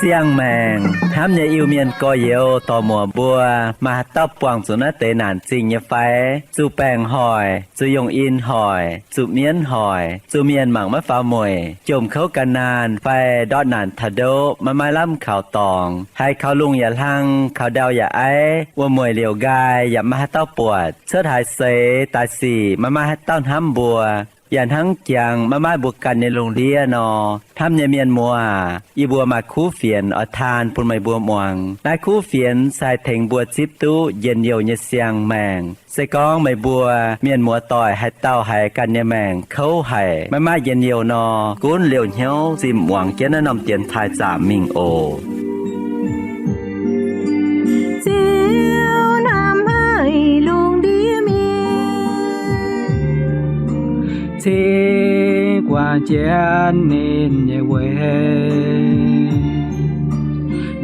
Siang-maengc hnamv nyei Iu-Mienh gorx-youz dorc-muoc mbuo, maaih haaix dauh buangh zuqc naaiv deix naanc zingh nyei fai? Zuqc baengc hoic, zuqc yungh in hoic, zuqc mienv hoic, zuqc mienh mangc maiv faaux mueic, jomc kouv ga'naanh fai ndortv naanc taux ndoqv maiv maaih lamh kaux dorngx, haiz kaux lungh yaac hlang, kaux ndau yaac aiv, wuom-mueic liouc nqaai yaac maiv maaih haaix dauh buatc, cuotv haaix seix daaih sic maiv maaih haaix dauh hnamv mbuo, yaac hnangv jangx maiv maaih mbuo ganh nyei lungh ndiev nor. Hnamv nyei mienh muoz aac, yie mbuo maaih kuv fienx oix taan bun meih mbuo muangx. Naaiv kuv fienx se haih tengx mbuo zipv duqv njien-youh nyei siang-maengc. Se gorngv meih mbuo mienh muoz-doic haaix dauh haiz ganh nyei maengc kouv haic, maiv maaih njien-youh nor, gunv liouh hnyouv zinh muangx jienv naaiv norm dienx taaih zaamc mingh oc. Ziouv hnamv haic lungh ndiev mienh, cingx guangc jienv ninh nyei weic,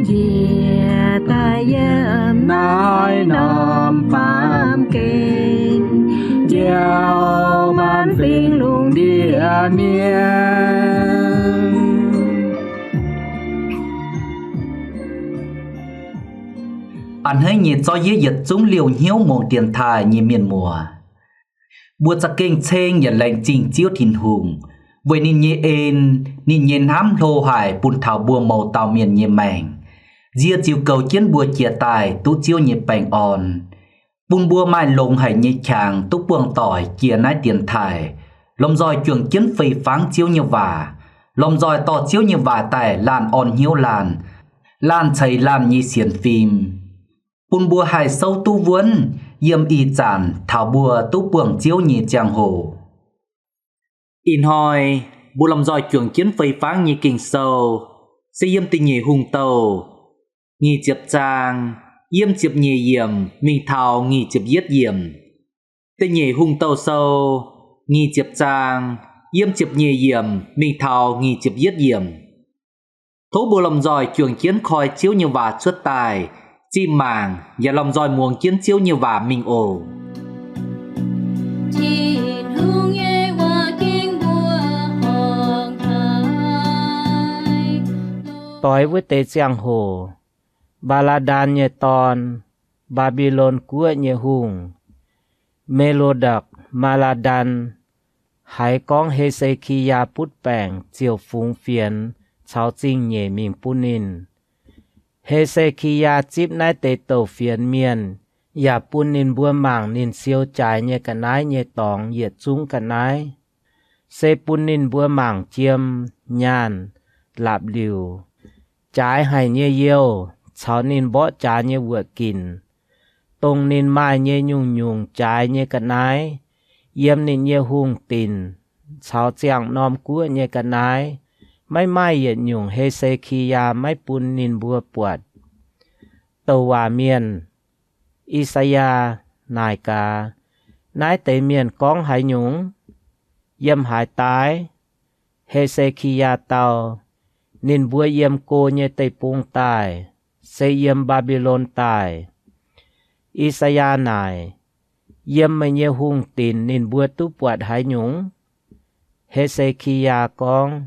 njiec daaih yiem naaiv norm baamh gen, njoux maanc fingx lungh ndiev mienh. A'hneiv nyei zorqv yie yietc zungv liouh hnyouv mongc dienx taaih nyei mienh muoz, mbuo za'gengh ceng yaac laengz zingh Ziouv Tin-Hungh weic ninh nyei en, ninh nyei hnamv hlo haic bun taux mbuo mouz dauh mienh nyei maengc, nzie ziux goux jienv mbuo jiex daaih duqv Ziouv nyei baengh orn, bun mbuo maaih longx haic nyei qangx duqv buangh doic jiex naaiv dienx taaih, lomh nzoih juangc jienv fei fangv Ziouv nyei waac, lomh nzoih dorh Ziouv nyei waac daaih laanh orn hnyouv laanh, laanh ceix laanh nyei sienx fim, bun mbuo haih souv duqv wuonv yiem ih zanc taux mbuo duqv buangh Ziouv nyei ziangh hoc. Ih hnoi mbuo lomh nzoih juangc jienv fei fangv nyei Ging-Sou se yiem Da'nyeic Hungh Douh nyic ziepc zaang, yiem ziepc nyeic yiemc mingh taux nyic ziepc yietv yiemc. Da'nyeic Hungh Douh Sou nyic ziepc zaang, yiem ziepc nyeic yiemc mingh taux nyic ziepc yietv yiemc. Tov mbuo lomh nzoih juangc jienv koi Ziouv nyei waac cuotv daaih, zinh mangc yaac lomh nzoih muangx jienv Ziouv nyei waac mingh oc. Tin-Hungh nyei waac ging mbuo horngc haic. Doix wuov deix ziangh hoc, Mbaa^laa^ndan nyei dorn, Mbaa^mbi^lon guoqv nyei hungh, Me^lo^ndakc Mbaa^laa^ndan, haiz gorngv He^se^ki^yaa butv baengc ziouc fungx fienx caux zingh nyeic mingh bun ninh. He^se^ki^yaa zipv naaiv deix douc fienx mienh yaac bun ninh mbuo mangc ninh siou jaaix nyei ga'naaiv nyei dorngx yietc zungv ga'naaiv, se bun ninh mbuo mangc jiem, nyaanh, laapc liuc, jaaix haic nyei youh caux ninh mborqv jaax nyei wuoqc ginc, dongh ninh maaih nyei nyungc-nyungc jaaix nyei ga'naaiv, yiem ninh nyei hungh dinc caux ziangh norm guoqv nyei ga'naaiv, maiv maaih yietc nyungc He^se^ki^yaa maiv bun ninh mbuo buatc. Douc waac mienh, I^saa^yaa, naaic gaax, Naaiv deix mienh gorngv haaix nyungc? Yiem haaix daaih? He^se^ki^yaa dau, Ninh mbuo yiem go nyei deic-bung daaih, se yiem Mbaa^mbi^lon daaih. I^saa^yaa naaic, Yiem meih nyei hungh dinc ninh mbuo duqv buatc haaix nyungc? He^se^ki^yaa gorngv,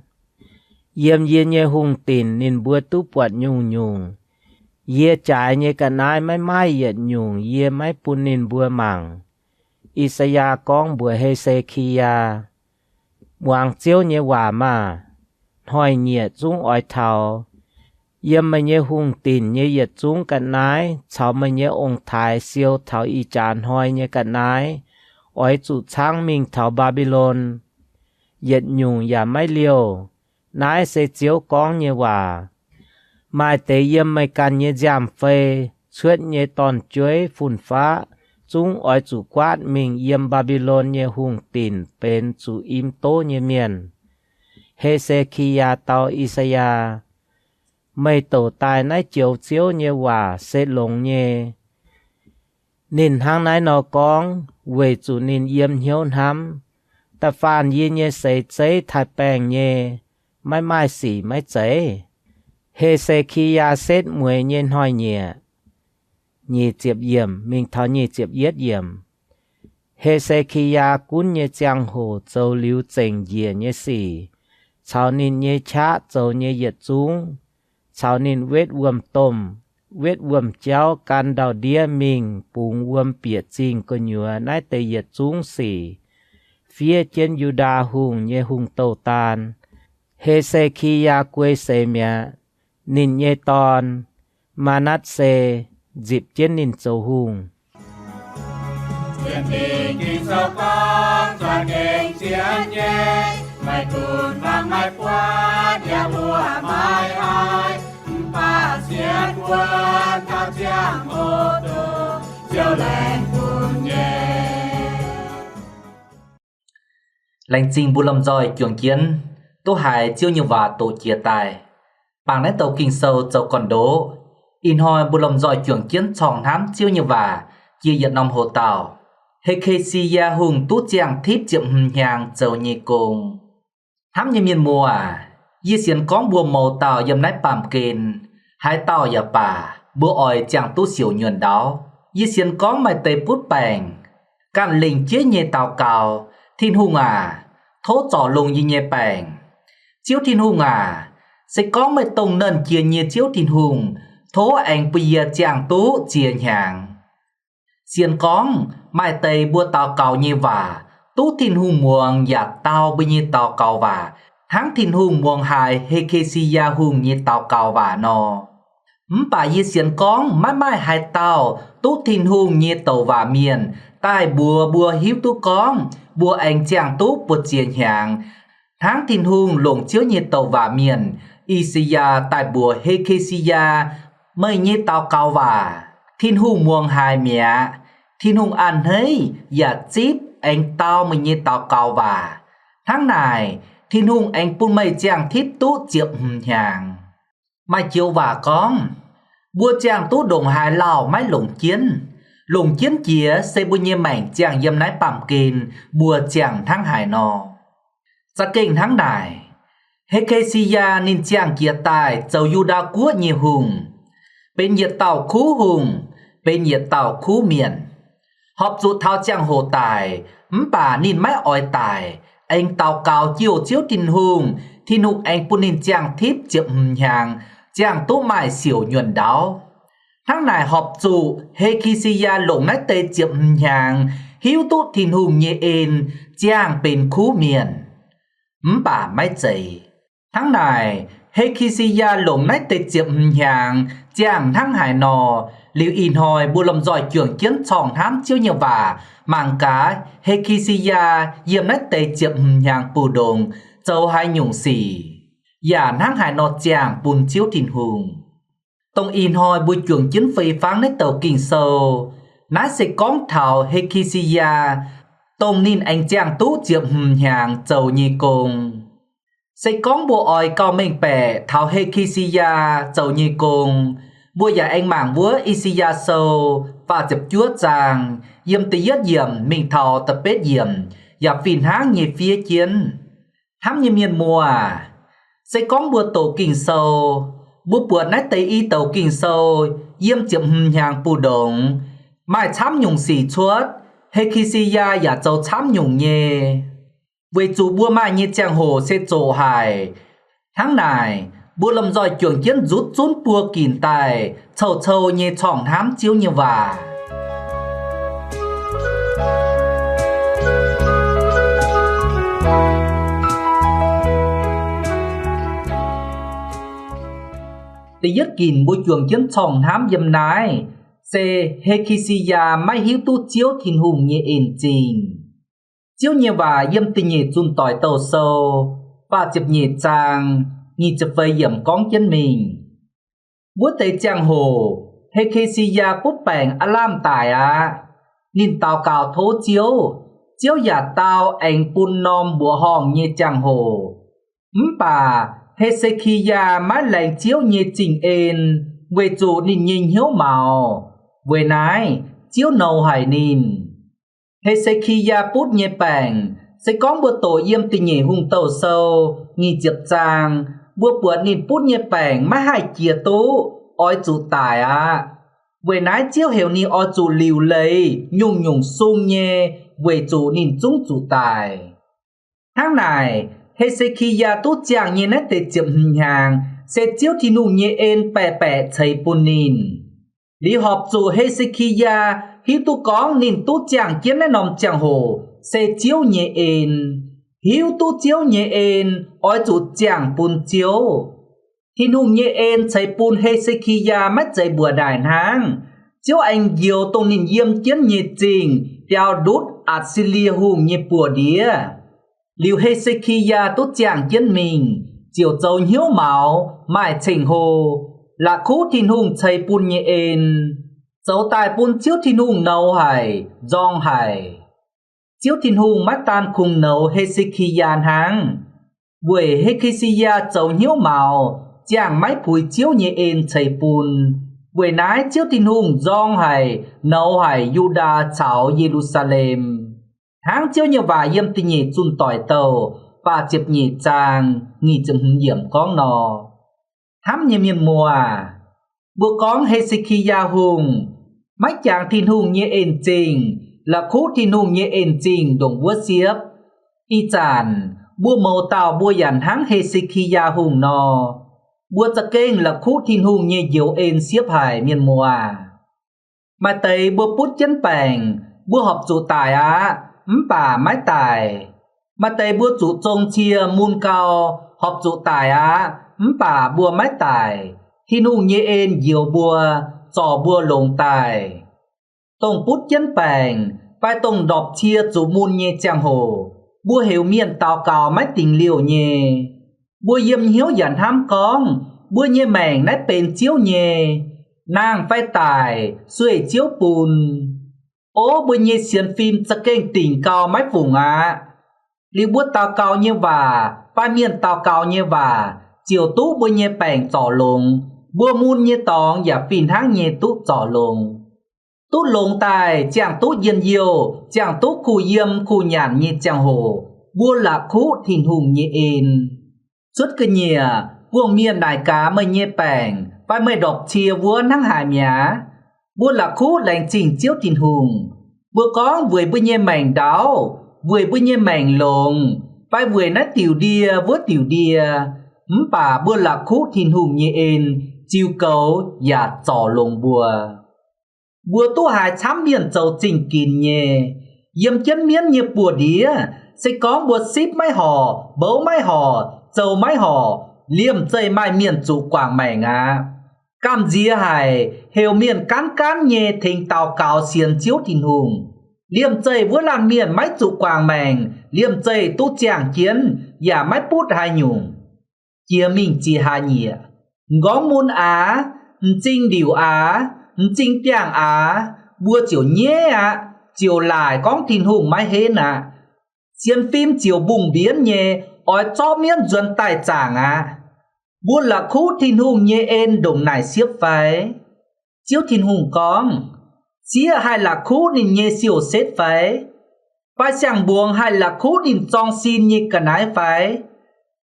Yiem yie nyei hungh dinc ninh mbuo duqv buatc nyungc-nyungc. Yie jaaix nyei ga'naaiv maiv maaih yietc nyungc yie maiv bun ninh mbuo mangc. I^saa^yaa gorngv mbuox He^se^ki^yaa, Muangx Ziouv nyei waac maah! Hnoi-nyieqc zungv oix taux. Yiem meih nyei hungh dinc nyei yietc zungv ga'naaiv caux meih nyei ong-taaix siou taux ih jaax hnoi nyei ga'naaiv oix zuqc caangv mingh taux Mbaa^mbi^lon. Yietc nyungc yaac maiv liouh. Naaiv se Ziouv gorngv nyei waac. Maaih deix yiem meih ganh nyei nziaamv-fei cuotv nyei dorn-jueiv fun-faqv zungv oix zuqc guaatv mingh yiem Mbaa^mbi^lon nyei hungh dinc benx zuqc im tov nyei mienh. He^se^ki^yaa dau I^saa^yaa, Meih douc daaih naaiv joux Ziouv nyei waac se longx nyei. Ninh hnangv naaiv nor gorngv weic zuqc ninh yiem hnyouv hnamv, Da'faanh yie nyei seix zeiv taaih-baengh nyei, maiv maaih sic maiv zeiz? He^se^ki^yaa Setv Mueiz Nyei Hnoi-Nyieqc. Nyic ziepc yiemc mingh taux nyic ziepc yietv yiemc. He^se^ki^yaa gunv nyei ziangh hoc zoux liuz zengc njiec nyei sic, caux ninh nyei qaqv zoux nyei yietc zungv, caux ninh wetv wuom-domh, wetv wuom-jauv gan ndau-ndiev mingh bungx wuom bieqc zingh gu'nyuoz naaiv deix yietc zungv sic, fiev jienv Yu^ndaa Hungh nyei hungh douh daan. He^se^ki^yaa guei seix mi'aqv. Ninh nyei dorn, Maa^natv^se, nzipc jienv ninh zoux hungh. Laengz zingh mbuo lomh nzoih juangc jienv duqv haiz Ziouv nyei waac doqc jiex daaih. Bangc naaiv douc Ging-Sou zoux gorn-ndoqv, ih hnoi mbuo lomh nzoih juangc jienv corngh hnamv Ziouv nyei waac jiex yietc norm hoc dauh, He^ke^si^yaa Hungh duqv ziangh tipv ziepc hmz hnyangx zoux nyei gong. Hnamv nyei mienh muoz aac, yie sienx gorngv mbuo mouz dauh yiem naaiv baamh gen, haaix dauh yaac baac, mbuo oix ziangh duqv siouc nyuonh ndaauv. Yie sienx gorngv maaih deix butv baengc, ganh lengc jeiv nyei daux gaux, Tin-Hungh aac, tov zorc longx yie nyei baengc. Ziouv Tin-Hungh aac, se gorngv meih dongh Nernh Jiex nyei Ziouv Tin-Hungh, tov aengx bun yie ziangh duqv ziex hnyangx. Sienx gorngv maaih deix mbuo daux gaux nyei waac duqv Tin-Hungh muangx yaac dau mbuo nyei daux gaux waac, hnangv Tin-Hungh muangx haiz He^ke^si^yaa Hungh nyei daux gaux waac nor. Mv baac yie sienx gorngv maiv maaih haaix dauh duqv Tin-Hungh nyei douc waac mienh daaih mbuox mbuo hiuv duqv gorngv mbuo aengx ziangh duqv buoz-ziex hnyangx, hnangv Tin-Hungh longc Ziouv nyei douc waac mienh, I^saa^yaa, daaih mbuox He^ke^si^yaa, meih nyei daux gaux waac Tin-Hungh muangx haiz mi'aqv. Tin-Hungh a'hneiv yaac zipv aengx dau meih nyei daux gaux waac. Hnangv naaic, Tin-Hungh aengx bun meih ziangh tipv duqv ziepc hmz hnyangx. Maaih joux waac gorngv, mbuo ziangh duqv ndongc haaix lauh maiv longc jienv. Longc jienv jiex se mbuo nyei maengc ziangh yiem naaiv baamh gen mbuo ziangh hnangv haaix nor. Za'gengh hnangv naaic, He^ke^si^yaa ninh ziangh jiez daaih zoux Yu^ndaa Guoqv nyei hungh, benx yietc dauh kuv hungh, benx yietc dauh kuv mienh. Horpc zuqc taux ziangh hoc daic, mv baac ninh maiv oix daic, aengx daux gaux jouh Ziouv Tin-Hungh, Tin-Hungh aengx bun ninh ziangh tipv ziepc hmz hnyangx, ziangh duqv maaih siouc nyuonh ndaauv. Hnangv naaic horpc zuqc He^ke^si^yaa longc naaiv deix ziepc hmz hnyangx hiuv duqv Tin-Hungh nyei en, ziangh benx kuv mienh. Mv baac maiv zeiz. Hnangv naaic, He^ke^si^yaa longc naaiv deix ziepc hmz hnyangx ziangh hnangv haaix nor, liuz ih hnoi mbuo lomh nzoih juangc jienv corngh hnamv Ziouv nyei waac, mangc gaax He^ke^si^yaa yiem naaiv deix ziepc hmz hnyangx mbu'ndongx zoux haaix nyungc sic, yaac hnangv haaix nor ziangh bun Ziouv Tin-Hungh. Dongh ih hnoi mbuo juangc jienv fei fangv naaiv douc Ging-Sou, naaiv se gorngv taux He^ke^si^yaa, dongh ninh aengx ziangh duqv ziepc hmz hnyangx zoux nyei gong. Se gorngv mbuo oix gauh mengh baeqc taux He^ke^si^yaa zoux nyei gong, mbuo yaac aengx mangc wuov I^saa^yaa Sou faah ziepc juov zaang, yiem da'yietv yiemc mingh taux da'betv yiemc, yaac fih hnangv nyei fiev jienv. Hnamv nyei mienh muoz aac, se gorngv mbuo doqc Ging-Sou, mbuo buatc naaiv deix i douc Ging-Sou yiem ziepc hmz hnyangx mbu'ndongx, maaih camv nyungc sic cuotv, He^ke^si^yaa yaac zoux camv nyungc nyei. Weic zuqc mbuo maaih nyei ziangh hoc se zoqc haic. Hnangv naaic, mbuo lomh nzoih juangc jienv nzutv zunv buo ginc daaih cou-cou nyei corngh hnamv Ziouv nyei waac. Da'yietv ginc mbuo juangc jienv corngh hnamv yiem naaiv se He^ke^si^yaa maiv hiuv duqv Ziouv Tin-Hungh nyei en-zingh. Ziouv nyei waac yiem Da'nyeic Zunh Doic Douh Sou faah ziepc nyeic zaang nyic ziepc feix yiemc gorngv jienv mingh. Wuov deix ziangh hoc He^ke^si^yaa butv baengc aav lamh daic aqv. Ninh daux gaux tov Ziouv, Ziouv yaac dau aengx bun norm mbuoqc horngh nyei ziangh hoc. Mv baac He^se^ki^yaa maiv laengz Ziouv nyei zingh en, weic zuqc ninh nyei hnyouv maux. Weic naaiv, Ziouv nouz haic ninh. He^se^ki^yaa butv nyei baengc, se gorngv mbuo doqc yiem Da'nyeic Hungh Douh Sou nyic ziepc zaang, Mbuo buatc ninh butv nyei baengc maiv haih jiex duqv, oix zuqc daic aqv. Weic naaiv Ziouv heuc ninh oix zuqc liuc leiz nyungc-nyungc sung nyei weic zuqc ninh zungv zuqc daic. Hnangv naaic, He^se^ki^yaa duqv ziangh nyei naaiv deix ziepc hmz hnyangx se Ziouv Tin-Hungh nyei en baeqc baeqc ceix bun ninh. Liuz horpc zuqc He^se^ki^yaa hiuv duqv gorngv ninh duqv ziangh jienv naaiv norm ziangh hoc se Ziouv nyei en. Hiuv duqv Ziouv nyei en, oix zuqc ziangh bun Ziouv. Tin-Hungh nyei en ceix bun He^se^ki^yaa maiv zeiz mbuoqc naaic hnangv. Ziouv aengx njoux dongh ninh yiem jienv nyei zingh biaux ndutv Atc^si^lie Hungh nyei buoz-ndiev. Liuz He^se^ki^yaa duqv ziangh jienv mingh, ziouc zoux hnyouv maux, maaih ceng-hlo, la'kuqv Tin-Hungh ceix bun nyei en, zoux daaih bun Ziouv Tin-Hungh nouz haic, nzorng haic. Ziouv Tin-Hungh maiv daan kungx nouz He^se^ki^yaa hnangv. Weic He^ki^si^yaa zoux hnyouv maux, ziangh maiv puix Ziouv nyei en ceix bun. Weic naaiv Ziouv Tin-Hungh nzorng haic, nouz haic Yu^ndaa caux Ye^lu^saa^lem, hnangv Ziouv nyei waac yiem Da'nyeic Zunh Doic Douh faah ziepc nyeic zaang nyic ziepc hmz yiemc gorngv nor. Hnamv nyei mienh muoz, mbuo gorngv He^se^ki^yaa Hungh maiv jangx Tin-Hungh nyei en-zingh, la'kuqv Tin-Hungh nyei en-zingh ndongc wuov siepv. Ih zanc mbuo mouz dauh mbuo yaac hnangv He^se^ki^yaa Hungh nor, mbuo za'gengh la'kuqv Tin-Hungh nyei njoux en siepv haic, mienh muoz. Maaih deix mbuo butv jienv baengc, mbuo horpc zuqc daic aqv, mv baac maiv daic. Maaih deix mbuo zuqc zong cie mun gau, horpc zuqc daic aqv, mv baac mbuo maiv daic. Tin-Hungh nyei en njoux mbuo, zorc mbuo longx daaih. Dongh butv jienv baengc fai dongh ndorpc cie zuqc mun nyei ziangh hoc, mbuo heuc mienh daux gaux maiv dingc liouh nyei. Mbuo yiem hnyouv yaac hnamv gorngv, mbuo nyei maengc naaiv benx Ziouv nyei. Nangh fai daic, sueih Ziouv bun. Ov, mbuo nyei sienx fim za'gengh dingc gau maiv fungc aqv. Liuz mbuo daux gaux nyei waac fai mienh daux gaux nyei waac ziouc duqv mbuo nyei baengc zorc longx. Mbuo mun nyei dorngx yaac fih hnangv nyei duqv zorc longx. Duqv longx daaih ziangh duqv njien-youh, ziangh duqv kuh yiem kuh nyanc nyei ziangh hoc, mbuo la'kuqv Tin-Hungh nyei en. Cuotv ga'nyiec buangh mienh naaic gaax meih nyei baengc fai meih ndorpc cie wuov hnangv haaix mi'aqv, mbuo la'kuqv laengz zingh Ziouv Tin-Hungh. Mbuo gorngv weic mbuo nyei maengc ndaauv, weic mbuo nyei maengc longx, fai weic naaiv diuc ndie wuov diuc ndie, mv baac mbuo la'kuqv Tin-Hungh nyei en ziux goux yaac zorc longx mbuo. Mbuo duqv haiz camv mienh zoux zingh ginx nyei. Yiem jienv mienv nyei buoz-ndiev, se gorngv mbuo sipv maiv horc, mbouv maiv horc, zoux maiv horc, liemh zeih maaih mienh zuqc guangc maengc aqv. Gamh nziex haic, heuc mienh gaanv gaanv nyei tengx daux gaux sienx Ziouv Tin-Hungh. Liemh zeih wuov laanh mienh maiv zuqc guangc maengc, liemh zeih duqv ziangh jienv yaac maiv butv haaix nyungc. Jiex mingh ziex hlaax nyieqc, m'nqorngv mun aax, m'zing ndiuc aax, m'zing biangh aax, mbuo ziouc nyeiv aqv, ziouc laaic gorngv Tin-Hungh maiv henv aqv. Sienx fim ziouc mbungh mbienv nyei, oix zorqv mienv nzuonx daaih zaangc aqv. Mbuo la'kuqv Tin-Hungh nyei en ndongc naaic siepv fai? Ziouv Tin-Hungh gorngv, sieqv haih la'kuqv ninh nyei siou-setv fai? Fai siang-mbuangz haih la'kuqv ninh zorng sin nyei ga'naaiv fai?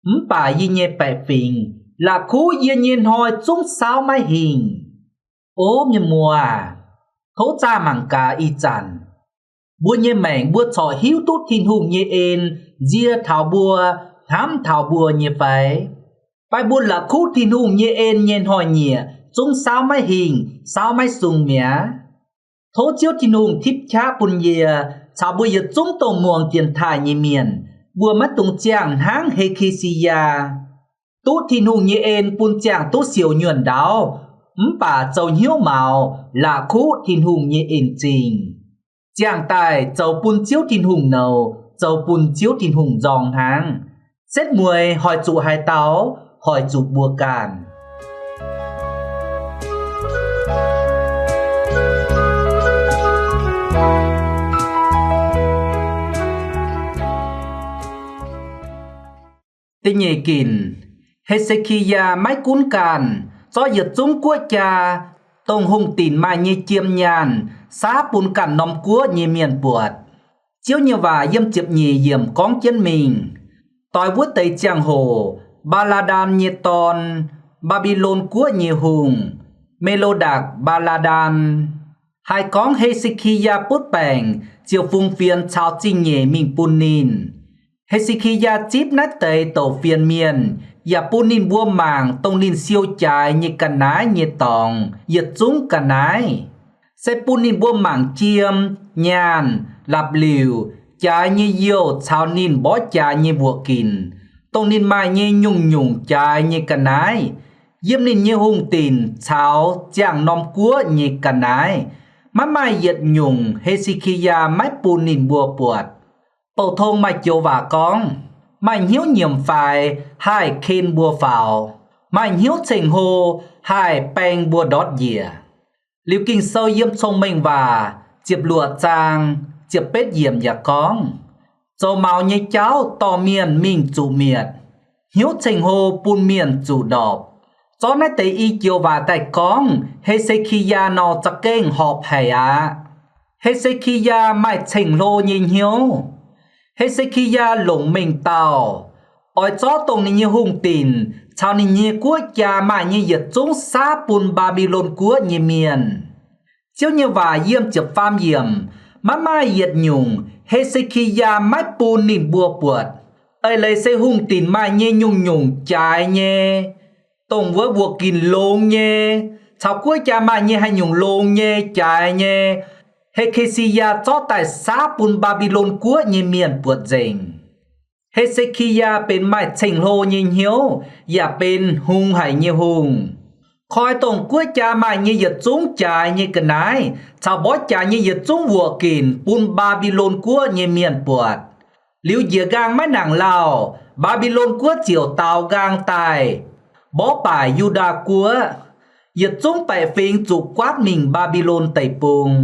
Mv baac yie nyei baeqc fingx, la'kuqv yie nyei hnoi zungv saauv maiv hingh. O mienh muoz, tov zaah mangc gaax ih zanc, mbuo nyei maengc mbuo corc hiuv duqv Tin-Hungh nyei en nzie taux mbuo, hnamv taux mbuo nyei fai? Fai mbuo la'kuqv Tin-Hungh nyei en nyei hnoi-nyieqc zungv saauv maiv hingh, saauv maiv sung mi'aqv? Tov Ziouv Tin-Hungh tipv qaqv bun yie caux mbuo yietc zungv dongh muangx dienx taaih nyei mienh, mbuo maiv dungx ziangh hnangv He^ki^si^yaa, duqv Tin-Hungh nyei en bun ziangh duqv siouc nyuonh ndaauv, mv baac zoux hnyouv maux, la'kuqv Tin-Hungh nyei en-zingh, ziangh daaih zoux bun Ziouv Tin-Hungh nouz, zoux bun Ziouv Tin-Hungh nzorng hnangv. Setv mueiz hoic zuqc haaix dauh? Hoic zuqc mbuo ganh. Da'nyeic ginc, He^se^ki^yaa maiv gunv ganh, zorqv yietc zungv guoqv jaa, dongh hungh dinc maaih nyei jiem nyaanh, saapv bun ganh norm guoqv nyei mienh buatc. Ziouv nyei waac yiem ziepc nyeic yiemc gorngv jienv mingh, doix wuov deix ziangh hoc, Mbaa^laa^ndaan nyei dorn, Mbaa^mbi^lon Guoqv nyei hungh, Me^lo^ndakc Mbaa^laa^ndaan, haih gorngv He^se^ki^yaa butv baengc ziouc fungx fienx caux zingh nyeic mingh bun ninh. He^se^ki^yaa zipv naaiv deix douc fienx mienh yaac bun ninh mbuo mangc dongh ninh siou jaaix nyei ga'naaiv nyei dorngx yietc zungv ga'naaiv, se bun ninh mbuo mangc jiem, nyaanh, la'liuc, jaaix nyei youh caux ninh mborqv jaaix nyei mbuoqc ginc, dongh ninh maaih nyei nyungc-nyungc jaaix nyei ga'naaiv, yiem ninh nyei hungh dinc caux ziangh norm guoqv nyei ga'naaiv. Maiv maaih yietc nyungc He^se^ki^yaa maiv bun ninh mbuo buatc. Bouh tong maaih joux waac gorngv, maaih hnyouv nyiemc faix haih ken mbuo faaux, maaih hnyouv ceng-hlo haih baeng mbuo ndortv njiec. Liuz Ging-Sou yiem Cong-Mengh Waac ziepc luoqc zaang ziepc betv yiemc yaac gorngv, zoux maux nyei jauv dorh mienh mingh zuqc mietc, hnyouv ceng-hlo bun mienh zuqc ndorpc. Zorqv naaiv deix i joux waac daaih gorngv He^se^ki^yaa nor za'gengh horpc haic aqv. He^se^ki^yaa maaih ceng-hlo nyei hnyouv. He^se^ki^yaa longc mengh dauh oix zorqv dongh ninh nyei hungh dinc caux ninh nyei guoqv jaa maaih nyei yietc zungv saapv bun Mbaa^mbi^lon Guoqv nyei mienh. Ziouv nyei waac yiem ziepc faam yiemc maiv maaih yietc nyungc He^se^ki^yaa maiv bun ninh mbuo buatc. Eix leiz se hungh dinc maaih nyei nyungc-nyungc jaaix nyei, dongh wuov mbuoqc ginc longx nyei, caux guoqv jaa maaih nyei haaix nyungc longx nyei, jaaix nyei, He^ke^si^yaa zorqv daaih saapv bun Mbaa^mbi^lon Guoqv nyei mienh buatc nzengc. He^se^ki^yaa benx maaih ceng-hlo nyei hnyouv yaac benx hungh haic nyei hungh, koi dongh guoqv jaa maaih nyei yietc zungv jaaix nyei ga'naaiv caux mborqv jaaix nyei yietc zungv mbuoqc ginc bun Mbaa^mbi^lon Guoqv nyei mienh buatc. Liuz njiec nqaang maiv nangc lauh, Mbaa^mbi^lon Guoqv ziouc daaux nqaang daaih mborqv baaic Yu^ndaa Guoqv. Yietc zungv baeqc fingx zuqc guaatv mingh Mbaa^mbi^lon Deic-Bung.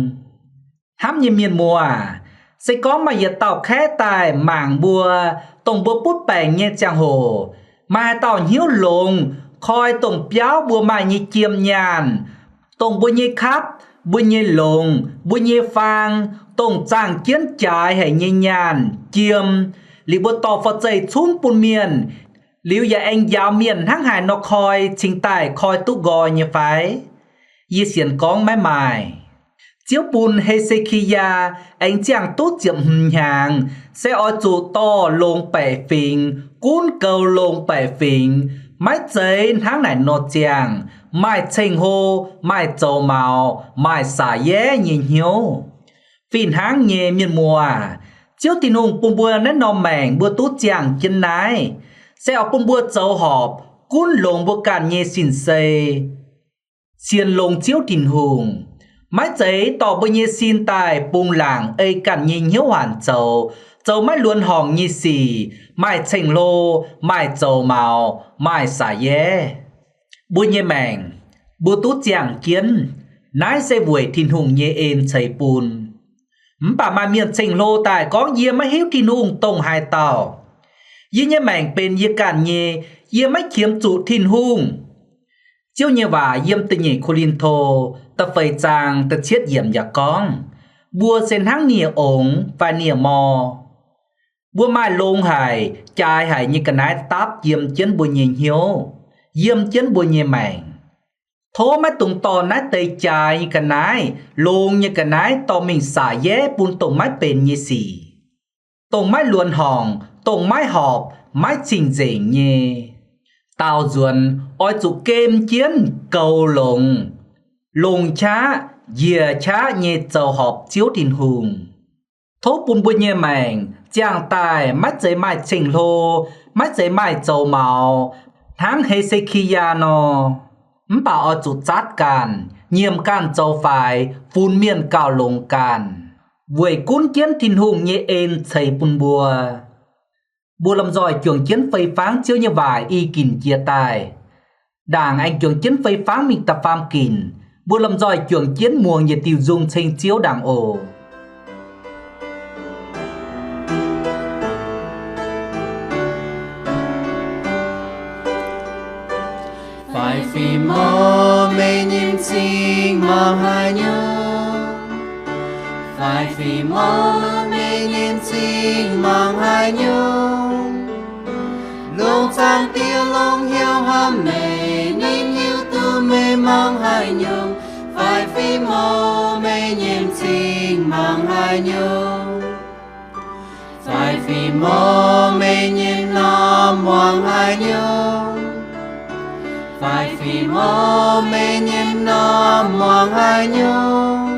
Hnamv nyei mienh muoz, se gorngv maaih yietc dauh kaeqv daaih mangc mbuo, dongh mbuo butv baengc nyei ziangh hoc, maaih haaix dauh hnyouv longx koi dongh biauv mbuo maaih nyei jiem nyaanh, dongh mbuo nyei kapv, mbuo nyei longx, mbuo nyei faang, dongh zaangh jienv jaaix haic nyei nyaanh, jiem, liuz mbuo dorh forv-zeih cunv bun mienh, liuz yaac aengx njaaux mienh hnangv haaix nor koi cingx daaih koi duqv nqoi nyei fai? Yie sienx gorngv maiv maaih. Ziouv bun He^se^ki^yaa aengx ziangh duqv ziepc hmz hnyangx, se oix zuqc dorh longx baeqc fingx, gunv goux longx baeqc fingx, maiv zeiz hnangv naaic nor ziangh, maaih ceng-hlo, maaih zoux maux, maaih saax yaev nyei hnyouv. Fih hnangv nyei, mienh muoz, Ziouv Tin-Hungh bun mbuo naaiv norm maengc mbuo duqv ziangh jienv naaiv, se oix bun mbuo zoux horpc gunv longx mbuo ganh nyei sin-sei, sienx longx Ziouv Tin-Hungh, maiv zeiz dorh mbuo nyei sin daaih bungx laangc ei ganh nyei hnyouv waanc zoux, zoux maiv luonx horngc nyei sic, maaih ceng-hlo, maaih zoux maux, maaih saax yaev. Mbuo nyei maengc, mbuo duqv ziangh jienv, naaiv se weic Tin-Hungh nyei en ceix bun. Mv baac maaih mienh ceng-hlo daaih gorngv, yie maiv hiuv Tin-Hungh dongh haaix dauh. Yie nyei maengc benx yie ganh nyei, yie maiv qiemx zuqc Tin-Hungh. Ziouv nyei waac yiem da'nyeic Ko^lin^to da'feix zaang da'cietv yiemc yaac gorngv, mbuo se hnangv nie-ongx fai nie-mor. Mbuo maaih longx haic, jaaix haic nyei ga'naaiv dapv yiem jienv mbuo nyei hnyouv, yiem jienv mbuo nyei maengc. Tov maiv dungx dorh naaiv deix jaaix nyei ga'naaiv, longx nyei ga'naaiv dorh mingh saax yaev bun dongh maiv benx nyei sic, dongh maiv luonx horngc, dongh maiv horpc, maiv cing-nzengc nyei. Daaux nzuonx oix zuqc gem jienv goux longx, longc qaqv, njiec qaqv nyei zoux horpc Ziouv Tin-Hungh. Tov bun mbuo nyei maengc ziangh daaih maiv zeiz maaih ceng-hlo, maiv zeiz maaih zoux maux, hnangv He^se^ki^yaa nor. Mv baac oix zuqc zatv ganh, nyiemc ganh zoux faix, funx mienh gauh longx ganh, weic gunv jienv Tin-Hungh nyei en ceix bun mbuo. Mbuo lomh nzoih juangc jienv fei fangv Ziouv nyei waac i ginc jiex daaih. Ndaangc aengx juangc jienv fei fangv mingh da'faam ginc. Mbuo lomh nzoih juangc jienv muangx yietc diuh nzung ceng Ziouv ndaangc oc. Faix fingx mor meih nyim cing mangc haaix nyungc? Faix fingx mor meih nyim cing mangc haaix nyungc? Longc zaangc Diex longc hnyouv hnamv meih, ninh hiuv duqv meih mangc haaix nyungc, fai fih mouc meih nyei m'zing mangc haaix nyungc, fai fih mouc meih nyei m'normh muangx haaix nyungc, fai fih mouc meih nyei m'normh muangx haaix nyungc.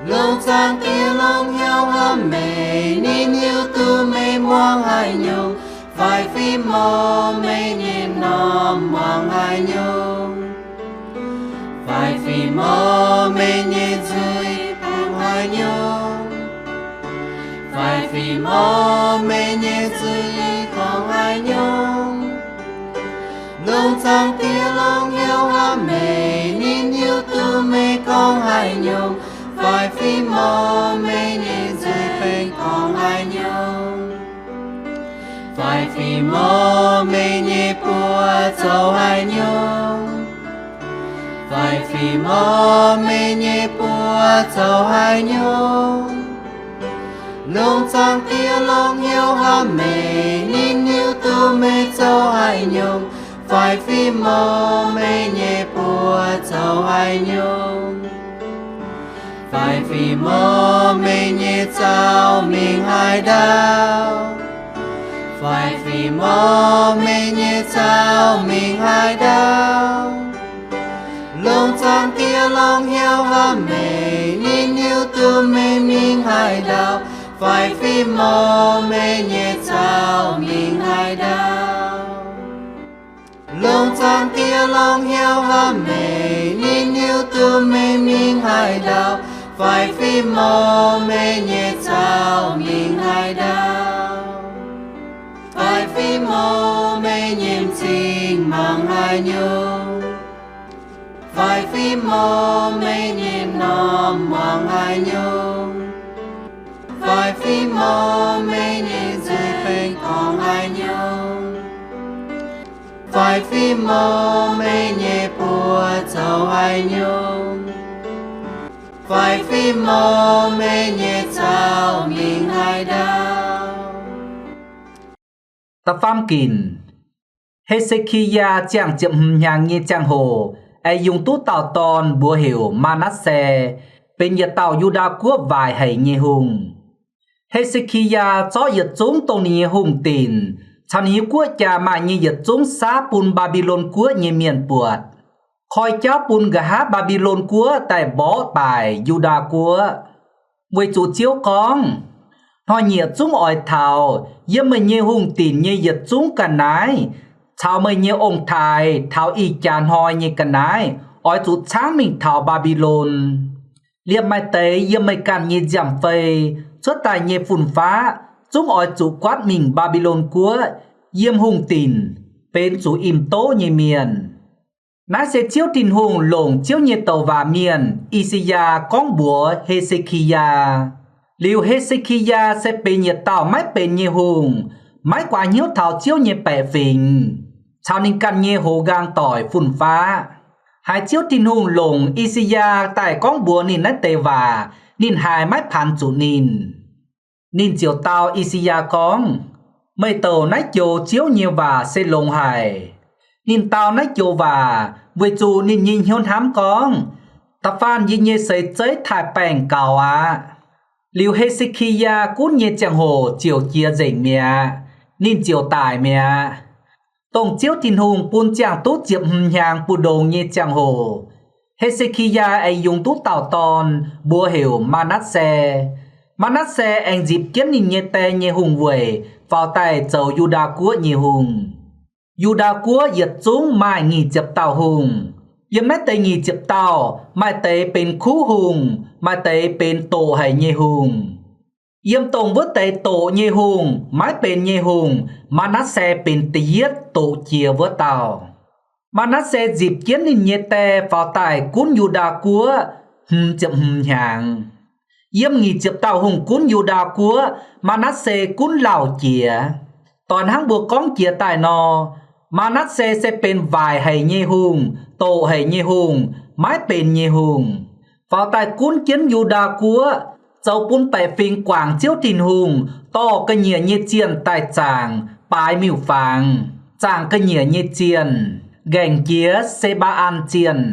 Longc zaangc Diex longc hnyouv hnamv meih, ninh hiuv duqv meih muangx haaix nyungc, fai fih mouc meih nyei m'normh muangx haaix nyungc, fai fih mouc meih nyei nzuih gorngv haaix nyungc, fai fih mouc meih nyei nzuih gorngv haaix nyungc. Longc zaangc Diex longc hnyouv hnamv meih, ninh hiuv duqv meih gorngv haaix nyungc, fai fih mouc meih nyei nzuih benx gorngv haaix nyungc, fai fih mouc meih nyei buoz zoux haaix nyungc, fai fih mouc meih nyei buoz zoux haaix nyungc. Longc zaangc Diex longc hnyouv hnamv meih, ninh hiuv duqv meih zoux haaix nyungc, fai fih mouc meih nyei buoz zoux haaix nyungc, fai fih mouc meih nyei zaux mingh haaix ndau, fai fih mouc meih nyei zaux mingh haaix ndau. Longc zaangc Diex longc hnyouv hnamv meih, ninh hiuv duqv meih mingh haaix ndau, fai fih mouc meih nyei zaux mingh haaix ndau. Longc zaangc Diex longc hnyouv hnamv meih, ninh hiuv duqv meih mingh haaix ndau, fai fih mouc meih nyei zaux mingh haaix ndau, fai fih mouc meih nyei m'zing mangc haaix nyungc, fai fih mouc meih nyei m'normh muangx haaix nyungc, fai fih mouc meih nyei nzuih benx gorngv haaix nyungc, fai fih mouc meih nyei buoz zoux haaix nyungc, fai fih mouc meih nyei zaux mingh haaix ndau. Da'faam ginc, He^se^ki^yaa ziangh ziepc hmz hnyangx nyei ziangh hoc aengx yungz duqv dauh dorn, mbuox heuc Maa^natv^se, benx yietc dauh Yu^ndaa Guoqv waaic haic nyei hungh. He^se^ki^yaa zorqv yietc zungv dongh ninh nyei hungh dinc caux ninh nyei guoqv jaa maaih nyei yietc zungv saav bun Mbaa^mbi^lon Guoqv nyei mienh buatc, koi jauv bun nqa'haav Mbaa^mbi^lon Guoqv daaih mborqv baaic Yu^ndaa Guoqv. Weic zuqc Ziouv gorngv, Hnoi-nyieqc zungv oix taux yiem meih nyei hungh dinc nyei yietc zungv ga'naaiv caux meih nyei ong-taaix taux ih jaax hnoi nyei ga'naaiv oix zuqc caangv mingh taux Mbaa^mbi^lon. Liemh maaih deix yiem meih ganh nyei nziaamv-fei cuotv daaih nyei fun-faqv zungv oix zuqc guaatv mingh Mbaa^mbi^lon Guoqv yiem hungh dinc, benx zuqc im-doqv nyei mienh. Naaiv se Ziouv Tin-Hungh longc Ziouv nyei douc waac mienh, I^saa^yaa, gorngv mbuox He^se^ki^yaa. Liuz He^se^ki^yaa se benx yietc dauh maiv benx nyei hungh, maiv guaax hnyouv taux Ziouv nyei baeqc fingx caux ninh ganh nyei hoz nqaang doic fun-faqv. Haiz Ziouv Tin-Hungh longc I^saa^yaa daaih gorngv mbuox ninh naaiv deix waac, ninh haiz maiv paanx zuqc ninh. Ninh ziouc dau I^saa^yaa gorngv, Meih douc naaiv joux Ziouv nyei waac se longx haic. Ninh dau naaiv joux waac weic zuqc ninh nyei hnyouv hnamv gorngv, Da'faanh yie nyei seix zeiv taaih-baengh gaux aqv. Liuz He^se^ki^yaa gunv nyei ziangh hoc ziouc jiex nzengc mi'aqv. Ninh ziouc daic mi'aqv. Dongh Ziouv Tin-Hungh bun ziangh duqv ziepc hmz hnyangx mbu'ndongx nyei ziangh hoc, He^se^ki^yaa aengx yungz duqv dauh dorn, mbuox heuc Maa^natv^se. Maa^natv^se aengx nzipc jienv ninh nyei die nyei hungh weic faaux daaih zoux Yu^ndaa Guoqv nyei hungh. Yu^ndaa Guoqv yietc zungv maaih nyic ziepc dauh hungh. Yiem naaiv deix nyic ziepc dauh maaih deix benx kuv hungh, maaih deix benx doqc haic nyei hungh. Yiem dongh wuov deix doqc nyei hungh, maiv benx nyei hungh, Maa^natv^se benx da'yietv doqc jiex wuov dauh. Maa^natv^se nzipc jienv ninh nyei die faaux daaih gunv Yu^ndaa Guoqv hmz ziepc hmz hnyangx. Yiem nyic ziepc dauh hungh gunv Yu^ndaa Guoqv, Maa^natv^se gunv lauh jiex. Doix hnangv mbuo gorngv jiex daaih nor, Maa^natv^se se benx waaic haic nyei hungh, doqc haic nyei hungh, maiv benx nyei hungh, faaux daaih gunv jienv Yu^ndaa Guoqv, zoux bun baeqc fingx guangc Ziouv Tin-Hungh dorh ga'nyiec nyei zienh daaih zaangc, baaix miuc-fangx, zaangc ga'nyiec nyei zienh, nqaengc jiex Se^mbaa^an Zienh.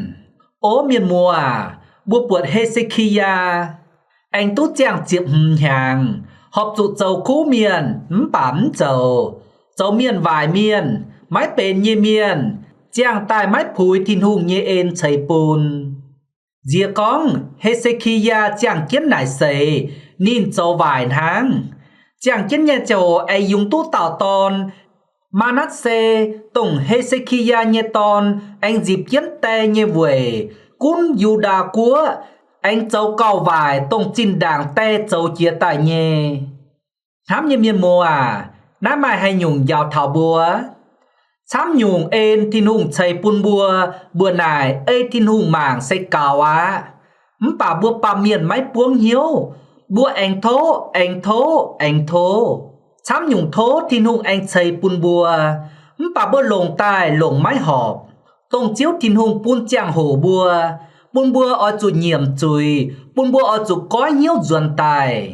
O mienh muoz, mbuo buatc He^se^ki^yaa aengx duqv ziangh ziepc hmz hnyangx, horpc zuqc zoux kuv mienh mv baac mv zoux, zoux mienh waaic mienh, maiv benx nyei mienh, ziangh daaih maiv puix Tin-Hungh nyei en ceix bun. Nziex gorngv He^se^ki^yaa ziangh jienv naaic seix ninh zoux waaic hnangv. Ziangh jienv nyei ziangh hoc aengx yungz duqv dauh dorn, Maa^natv^se, dongh He^se^ki^yaa nyei dorn, aengx nzipc jienv die nyei weic gunv Yu^ndaa Guoqv, aengx zoux gauh waaic dongh zinh ndaangc die zoux jiex daaih nyei. Hnamv nyei mienh muoz aac, naaiv maaih haaix nyungc njaaux taux mbuo? Camv nyungc en Tin-Hungh ceix bun mbuo, mbuo naaic ei Tin-Hungh mangc se gaux aqv. Mv baac mbuo baamh mienh maiv buangv hnyouv, mbuo aengx tov, aengx tov, aengx tov. Camv nyungc tov Tin-Hungh aengx ceix bun mbuo, mv baac mbuo longc daaih longc maiv horpc. Dongh Ziouv Tin-Hungh bun ziangh hoc mbuo, bun mbuo oix zuqc nyiemc zuiz, bun mbuo oix zuqc goiv hnyouv nzuonx daaih.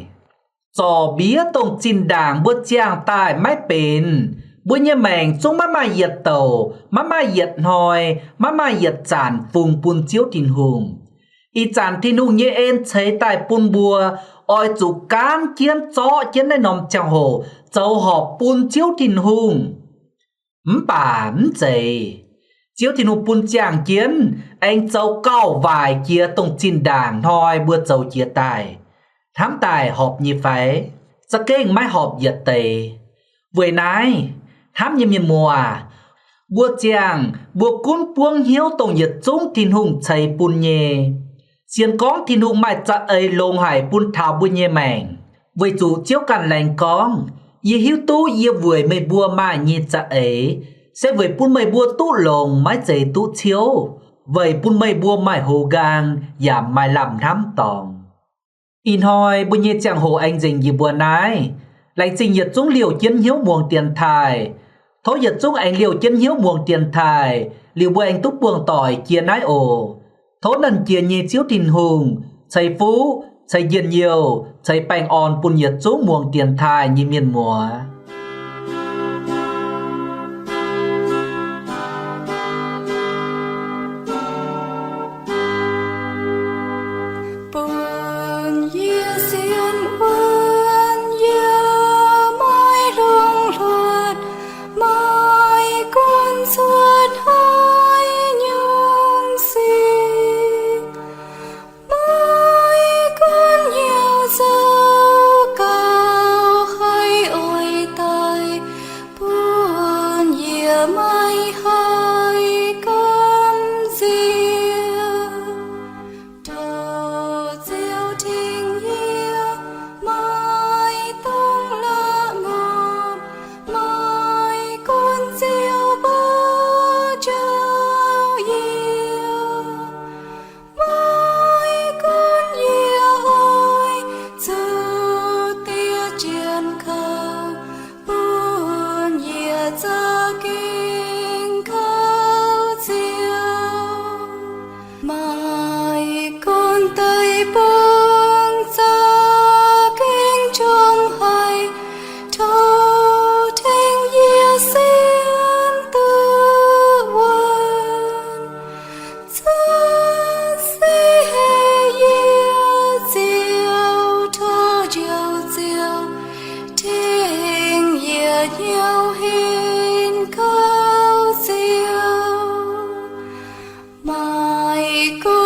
Zorc mbiev dongh zinh ndaangc mbuo ziangh daaih maiv benx, mbuo nyei maengc zungv maiv maaih yietc douc, maiv maaih yietc hnoi, maiv maaih yietc zanc fungx bun Ziouv Tin-Hungh. Ih zanc Tin-Hungh nyei en ceix daaih bun mbuo, oix zuqc gaanv jienv zorqv jienv naaiv norm ziangh hoc zoux horpc bun Ziouv Tin-Hungh. Mv baac mv zeiz. Ziouv Tin-Hungh bun ziangh jienv aengx zoux gauh waaic jiex dongh zinh ndaangc hnoi mbuo zoux jiex daaih. Hnamv daaih horpc nyei fai? Za'gengh maiv horpc yietc deix. Weic naaiv, hnamv nyei mienh muoz, mbuo ziangh mbuo gunv buangv hnyouv dongh yietc zungv Tin-Hungh ceix bun nyei. Sienx gorngv Tin-Hungh maaih za'eix longx haic bun taux mbuo nyei maengc. Weic zuqc Ziouv ganh laengz gorngv, Yie hiuv duqv yie weic meih mbuo maaih nyei za'eix, se weic bun meih mbuo duqv longx maiv zeiz duqv ciouv, weic bun meih mbuo maaih hoz nqaang yaac maaih lamh hnamv dorngx. Ih hnoi mbuo nyei ziangh hoc aengx nzengc njiec mbuo naaiv. Laengz zingh yietc zungv liouh jienv hnyouv muangx dienx taaih. Tov yietc zungv aengx liouh jienv hnyouv muangx dienx taaih, liuz mbuo aengx duqv buangh doic jiex naaiv oc. Tov Nernh Jiex nyei Ziouv Tin-Hungh ceix fuqv, ceix njien-youh, ceix baengh orn bun yietc zungv muangx dienx taaih nyei mienh muoz. Bun yie sienx wuonv, yie maiv longx hluotv, maiv gunv cuotv haaix nyungc sic, maiv gunv hnyouv zoux gauh haih oix daaih, bun yie maiv haih gamh nziex. Tov Ziouv tengx yie, maiv dungx la'ngopv, maiv gunv Ziouv mbuo njoux yie, maiv gunv yie oix zuqc diev jienv kouv, bun yie za'gengh kouv Ziouv. Maiv gunv deic-bung za'gengh njongc haic, tov tengx yie sienx duqv wuonv. Cuotv seix haic yie Ziouv, tov Njoux Ziouv tengx yie hnyouv henv kouv Ziouv. Maiv gunv